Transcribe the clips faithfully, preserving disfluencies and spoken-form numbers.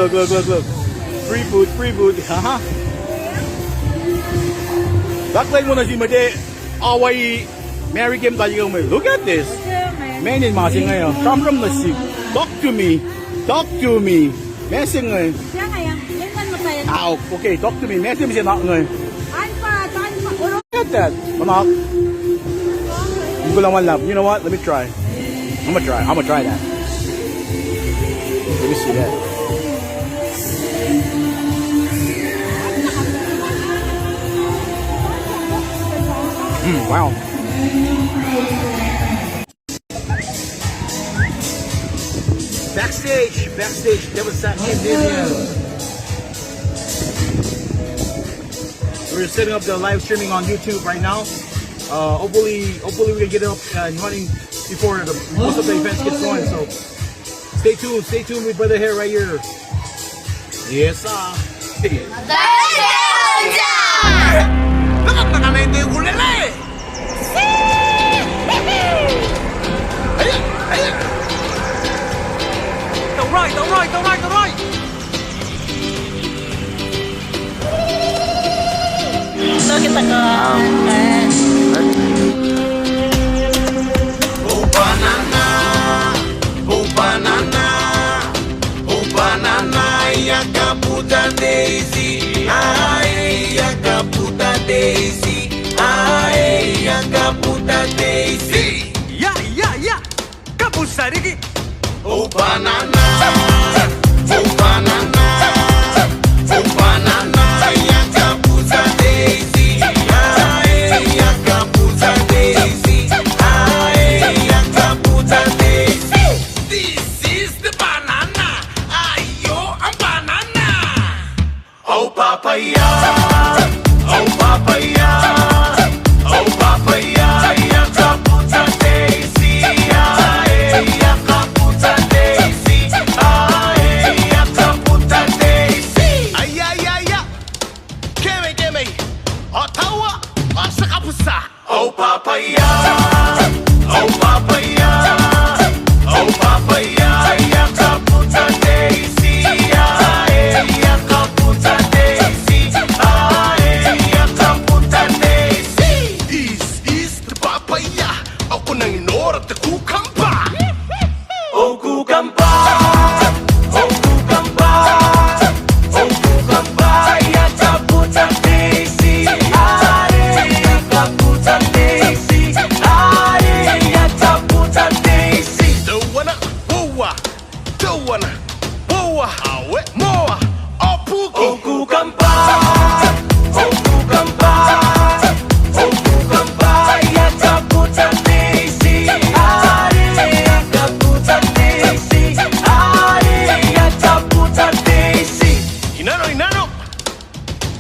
Look, look, look, look. Free food, free food. Haha. Taklacn mona si mete Hawaii. Mary Kim tayo me. Look at this. Menin ma se inge. Come from the sea. Talk to me. Talk to me. Ma se inge. Ow, okay, talk to me. Ma se ma se na inge. Look at that. Manak. You know what? Let me try. I'm gonna try. I'm gonna try that. Let me see that. Mm, wow. Backstage, backstage, Devil's Side Media. We're setting up the live streaming on YouTube right now. Uh, hopefully, hopefully we can get it up and running before the, most of the events get going. So stay tuned, stay tuned with Brother Hair right here. Yes, sir. All right, all right, all right, all right. Obanana, obanana, obanana, yakaputa Daisy, ae, yakaputa Daisy, ae, yakaputa Daisy. Ya, ya, ya. Kapusa riki. Obanana, obanana, obanana, yakaputa Daisy, ae, yakaputa Daisy, ae, yakaputa Daisy. This is the banana. Ayo, ang banana. Oh, papaya. Oh, papaya. Oh, papaya. Yakaputa Daisy. Ae, yakaputa Daisy. Ae, yakaputa Daisy. Ay, ay, ay, ay. Keme, keme. Atawa. Asa kapusa. Oh, papaya. Oh, papaya. Oh, papaya. Yakaputa Daisy. Ae, yakaputa Daisy. Ae, yakaputa Daisy. This is the papaya. Ako nang in order to cucumber. Oh, cucumber. Oh, cucumber. Oh, cucumber. Yakaputa Daisy. Ae, yakaputa Daisy. Ae, yakaputa Daisy. Tawana, wowa. Tawana, wowa. Awe, moa. Apuki. Oh, cucumber. Oh, cucumber. Oh, cucumber. Yakaputa Daisy. Ae, yakaputa Daisy. Ae, yakaputa Daisy. Inano, inano.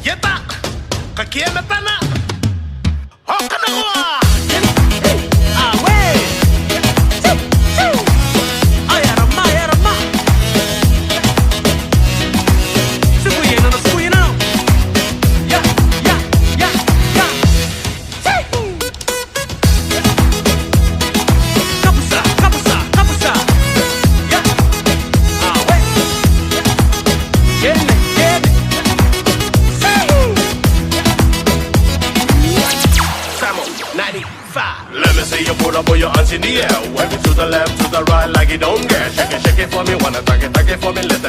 Yeta. Kakie metana. Hokana wa. Awe. Ayarama, ayarama. Sukuye nano, sukuye nano. Ya, ya, ya, ya. Kapusa, kapusa, kapusa. Ya. Awe. Yeme, yeme. Samo, ninety-five. Let me see you put up all your hands in the air. Wave it to the left, to the right, like you don't care. Shake it, shake it for me, wanna take it, take it for me. Let